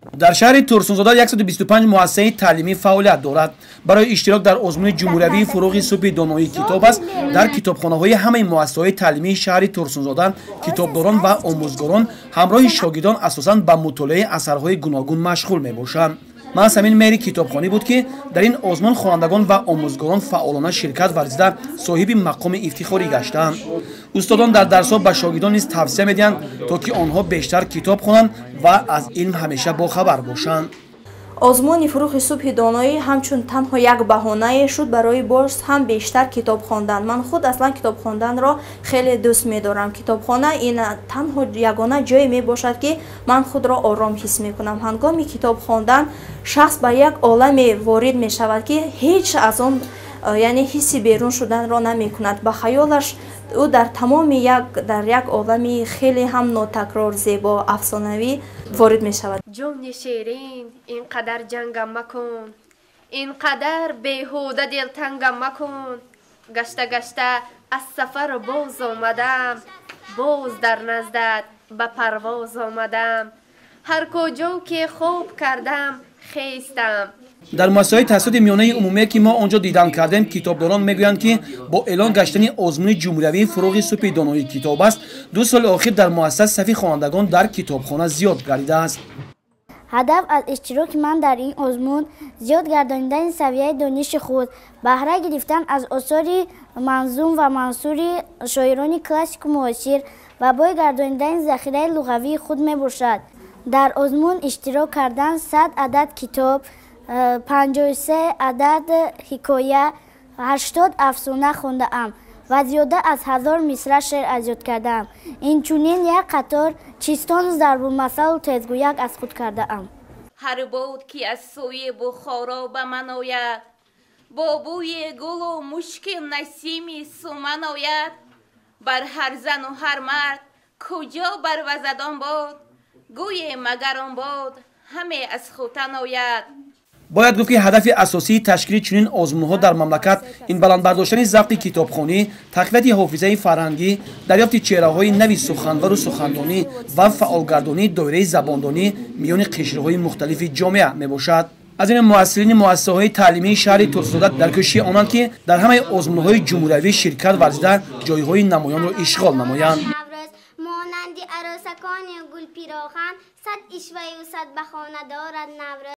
Дар шаҳри Турсунзода 125 муассисаи таълимӣ фаъолият дорад. Барои иштирок дар озмуни ҷумҳуриявии «Фуруғи субҳи доноӣ китоб аст» дар китобхонаҳои ҳамаи муассисаҳои таълимии шаҳри Турсунзода китобдорон ва омӯзгорон ҳамроҳи шогирдон асосан ба мутолиаи асарҳои гуногун машғул мебошанд. Маҳз ҳамин меҳри китобхонӣ буд, ки дар ин озмун хонандагон ва омӯзгорон фаъолона ширкат варзида, соҳиби мақоми ифтихорӣ гаштанд. Устодон дар дарсҳо ба шогирдон низ тавсия медиҳанд, то ки онҳо бештар китоб хонанд ва аз илм ҳамеша бохабар бошанд. Озмуни «Фуруғи субҳи доноӣ» ҳамчун танҳо як баҳонае шуд барои боз ҳам бештар китоб хондан. Ман худ аслан китоб хонданро хеле дӯст медорам. Китобхона ин танҳо ягона ҷое мебошад, ки ман худро ором ҳис мекунам. Ҳангоми китоб хондан шахс ба як оламе ворид мешавад, ки ҳеҷ аз он, яъне, ҳисси берун шуданро намекунад. Ба хаёлаш ӯ дар тамоми як дар як олами хеле ҳам нотакрор, зебо, афсонавӣ ворид мешавад. Ҷони ширин, ин қадар ҷангам макун, ин қадар беҳуда дилтангам макун. Гашта гашта аз сафар боз омадам, боз дар наздат ба парвоз омадам. Ҳар куҷо ки хоб кардам, хестам. Дар муассисаҳои таҳсилоти миёнаи умумие, ки мо он ҷо дидан кардем, китобдорон мегӯянд, ки бо эълон гаштани озмуни ҷумҳуриявии «Фуруғи субҳи доноӣ китоб аст» 2 соли охир дар муассиса сафи хонандагон дар китобхона зиёд гардидааст. Ҳадаф аз иштироки ман дар ин озмун зиёд гардонидани савияи дониши худ, баҳра гирифтан аз осори манзум ва мансури шоирони классику муосир ва бой гардонидани захираи луғавии худ мебошад. Дар озмун иштирок кардан 100 адад китоб, 53 адад ҳикоя, 80 афсона хондаам ва зиёда аз 1000 мисра шеър аз ёд кардаам. Инчунин як қатор чистону зарбулмасалу тезгӯяк аз худ кардаам. Ҳар бод ки аз сӯи Бухоро ба ман ояд, бо бӯи гулу мушки насими суман ояд. Бар ҳар зану ҳар мард куҷо барвазад он бод, гӯе магар он бод ҳаме аз Хутан ояд. Бояд гуфт, ки ҳадафи асосии ташкили чунин озмунҳо дар мамлакат ин баланд бардоштани завқи китобхонӣ, тақвияти ҳофизаи фарҳангӣ, дарёфти чеҳраҳои нави суханвару сухандонӣ ва фаъолгардонии доираи забондонӣ миёни қишрҳои мухталифи ҷомеа мебошад. Аз ин муҳассилини муассисаҳои таълимии шаҳри Турсунзода дар кӯшиши онанд, ки дар ҳамаи озмунҳои ҷумҳуриявӣ ширкат варзида, ҷойҳои намоёнро ишғол намоянд. Монанди арӯсакони гулпирохан, сад ишваю сад баҳона дорад Наврӯз.